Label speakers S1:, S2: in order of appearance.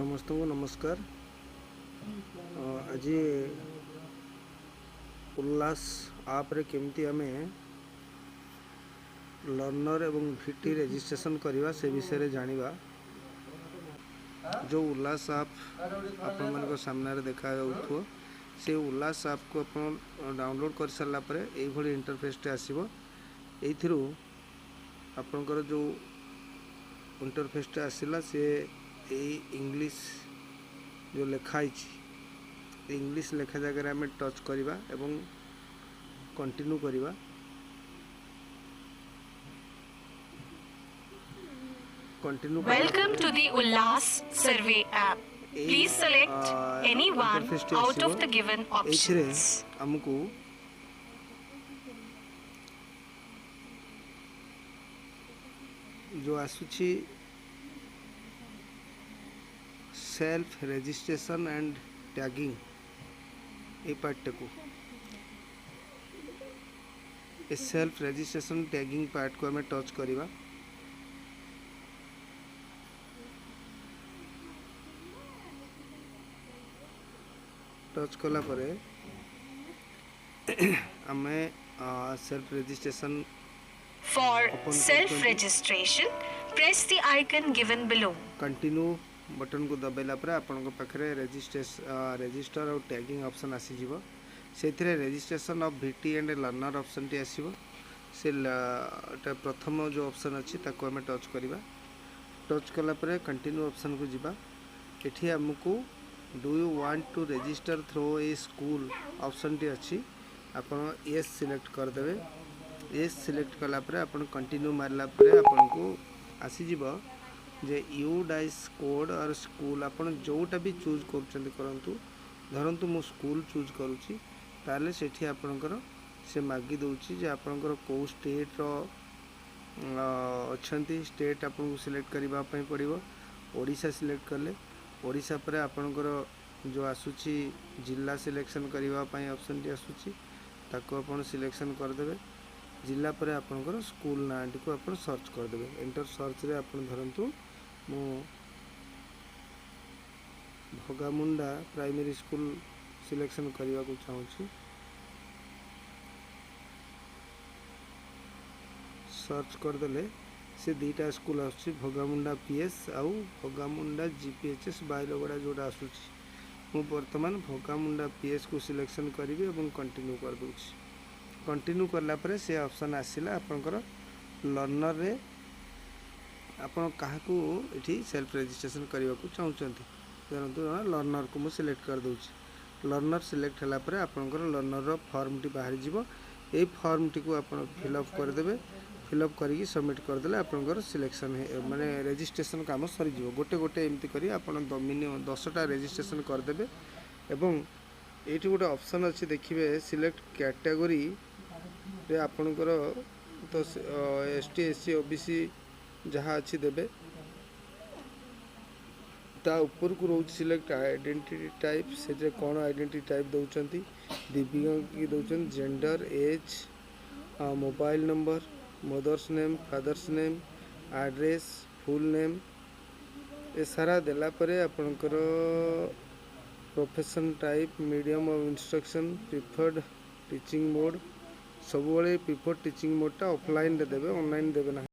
S1: ସମସ୍ତଙ୍କୁ ନମସ୍କାର। ଆଜି ଉଲ୍ଲାସ ଆପ୍ରେ କେମିତି ଆମେ ଲର୍ଣ୍ଣର ଏବଂ ଭିଟି ରେଜିଷ୍ଟ୍ରେସନ୍ କରିବା, ସେ ବିଷୟରେ ଜାଣିବା। ଯେଉଁ ଉଲ୍ଲାସ ଆପ୍ ଆପଣମାନଙ୍କ ସାମ୍ନାରେ ଦେଖାଯାଉଥିବ, ସେ ଉଲ୍ଲାସ ଆପ୍କୁ ଆପଣ ଡାଉନଲୋଡ଼୍ କରିସାରିଲା ପରେ ଏଇଭଳି ଇଣ୍ଟରଫେସ୍ଟେ ଆସିବ। ଏଇଥିରୁ ଆପଣଙ୍କର ଯେଉଁ ଇଣ୍ଟରଫେସ୍ଟା ଆସିଲା, ସେ ଏଇ ଇଂଲିଶ ଯେଉଁ ଲେଖା ହେଇଛି, ଇଂଲିଶ ଲେଖା ଜାଗାରେ ଆମେ ଟଚ୍ କରିବା ଏବଂ କଣ୍ଟିନ୍ୟୁ କରିବା। Continue.
S2: Welcome to the Ullas Survey app. Please select any one out of the given
S1: ଏଇଥିରେ
S2: options.
S1: ଆମକୁ ଯେଉଁ ଆସୁଛି ସେଲ୍ଫ ରେଜିଷ୍ଟ୍ରେସନ୍ ଆଣ୍ଡ ଟ୍ୟାଗିଂ, ଏଇ ପାର୍ଟଟାକୁ, ଏ ସେଲ୍ଫ ରେଜିଷ୍ଟ୍ରେସନ୍ ଟ୍ୟାଗିଂ ପାର୍ଟକୁ ଆମେ ଟଚ୍ କରିବା। ଟଚ୍ କଲା ପରେ ଆମେ self registration
S2: For
S1: open
S2: self
S1: କରୁଛନ୍ତି।
S2: Registration, press the icon given below.
S1: Continue ବଟନ୍କୁ ଦବାଇଲା ପରେ ଆପଣଙ୍କ ପାଖରେ ରେଜିଷ୍ଟର ଆଉ ଟ୍ୟାଗିଂ ଅପସନ୍ ଆସିଯିବ। ସେଥିରେ registration of VT and learner ଅପସନ୍ଟି ଆସିବ। ସେ ଟା ପ୍ରଥମ ଯେଉଁ ଅପସନ୍ ଅଛି, ତାକୁ ଆମେ ଟଚ୍ କରିବା। ଟଚ୍ କଲା ପରେ କଣ୍ଟିନ୍ୟୁ ଅପସନ୍କୁ ଯିବା। ଏଠି ଆମକୁ "Do you want to register through a school" ଅପସନ୍ଟି ଅଛି। ଆପଣ ୟେସ୍ ସିଲେକ୍ଟ କରିଦେବେ। ୟେସ୍ ସିଲେକ୍ଟ କଲା ପରେ ଆପଣ କଣ୍ଟିନ୍ୟୁ ମାରିଲା ପରେ ଆପଣଙ୍କୁ ଆସିଯିବ ଯେ you dice code or school. ଆପଣ ଯେଉଁଟା ବି ଚୁଜ୍ କରୁଛନ୍ତି କରନ୍ତୁ। ଧରନ୍ତୁ ମୁଁ ସ୍କୁଲ୍ ଚୁଜ୍ କରୁଛି, ତାହେଲେ ସେଠି ଆପଣଙ୍କର ସେ ମାଗି ଦେଉଛି ଯେ ଆପଣଙ୍କର କେଉଁ ଷ୍ଟେଟ୍ର ଅଛନ୍ତି। ଷ୍ଟେଟ୍ ଆପଣଙ୍କୁ ସିଲେକ୍ଟ କରିବା ପାଇଁ ପଡ଼ିବ। ଓଡ଼ିଶା ସିଲେକ୍ଟ କଲେ, ଓଡ଼ିଶା ପରେ ଆପଣଙ୍କର ଯେଉଁ ଆସୁଛି ଜିଲ୍ଲା ସିଲେକ୍ସନ୍ କରିବା ପାଇଁ ଅପସନ୍ଟି ଆସୁଛି, ତାକୁ ଆପଣ ସିଲେକ୍ସନ୍ କରିଦେବେ। ଜିଲ୍ଲା ପରେ ଆପଣଙ୍କର ସ୍କୁଲ ନାଁଟିକୁ ଆପଣ ସର୍ଚ୍ଚ କରିଦେବେ। ଏଣ୍ଟର ସର୍ଚ୍ଚରେ ଆପଣ ଧରନ୍ତୁ ମୁଁ ଭଗାମୁଣ୍ଡା ପ୍ରାଇମେରୀ ସ୍କୁଲ ସିଲେକ୍ସନ୍ କରିବାକୁ ଚାହୁଁଛି। ସର୍ଚ୍ଚ କରିଦେଲେ ସେ ଦୁଇଟା ସ୍କୁଲ ଆସୁଛି, ଭଗାମୁଣ୍ଡା ପି ଏସ୍ ଆଉ Bhagamunda G P H S ବାଇଲଗଡ଼ା ଯେଉଁଟା ଆସୁଛି। ମୁଁ ବର୍ତ୍ତମାନ ଭଗାମୁଣ୍ଡା ପି ଏସ୍କୁ ସିଲେକ୍ସନ୍ କରିବି ଏବଂ କଣ୍ଟିନ୍ୟୁ କରିଦେଉଛି। କଣ୍ଟିନ୍ୟୁ କଲା ପରେ ସେ ଅପସନ୍ ଆସିଲା ଆପଣଙ୍କର ଲର୍ଣ୍ଣରରେ ଆପଣ କାହାକୁ ଏଠି ସେଲ୍ଫ ରେଜିଷ୍ଟ୍ରେସନ୍ କରିବାକୁ ଚାହୁଁଛନ୍ତି। ଧରନ୍ତୁ ଜଣେ ଲର୍ଣ୍ଣରକୁ ମୁଁ ସିଲେକ୍ଟ କରିଦେଉଛି। ଲର୍ଣ୍ଣର ସିଲେକ୍ଟ ହେଲା ପରେ ଆପଣଙ୍କର ଲର୍ଣ୍ଣରର ଫର୍ମଟି ବାହାରିଯିବ। ଏଇ ଫର୍ମଟିକୁ ଆପଣ ଫିଲ୍ଅପ୍ କରିଦେବେ। ଫିଲ୍ଅପ୍ କରିକି ସବମିଟ୍ କରିଦେଲେ ଆପଣଙ୍କର ସିଲେକ୍ସନ୍ ମାନେ ରେଜିଷ୍ଟ୍ରେସନ୍ କାମ ସରିଯିବ। ଗୋଟେ ଗୋଟେ ଏମିତି କରି ଆପଣ ମିନିମମ୍ 10ଟା ରେଜିଷ୍ଟ୍ରେସନ୍ କରିଦେବେ। ଏବଂ ଏଇଠି ଗୋଟେ ଅପସନ୍ ଅଛି, ଦେଖିବେ, ସିଲେକ୍ଟ କ୍ୟାଟାଗୋରୀରେ ଆପଣଙ୍କର ତ ଏସ୍ ଟି, ଏସ୍ ସି, ଓ ବି ସି ଯାହା ଅଛି ଦେବେ। ତା ଉପରକୁ ରହୁଛି ସିଲେକ୍ଟ ଆଇଡେଣ୍ଟିଟି ଟାଇପ୍। ସେଥିରେ କ'ଣ ଆଇଡେଣ୍ଟିଟି ଟାଇପ୍ ଦେଉଛନ୍ତି, ଦିବ୍ୟାଙ୍ଗ କି ଦେଉଛନ୍ତି, gender, age, mobile number, mother's name, father's name, address, full name, ଏ ସାରା ଦେଲା ପରେ ଆପଣଙ୍କର profession type, medium of instruction, preferred teaching mode। ସବୁବେଳେ ପ୍ରିଫର୍ଡ ଟିଚିଂ ମୋଡ଼୍ଟା ଅଫଲାଇନ୍ରେ ଦେବେ, ଅନଲାଇନ୍ ଦେବେ ନାହିଁ।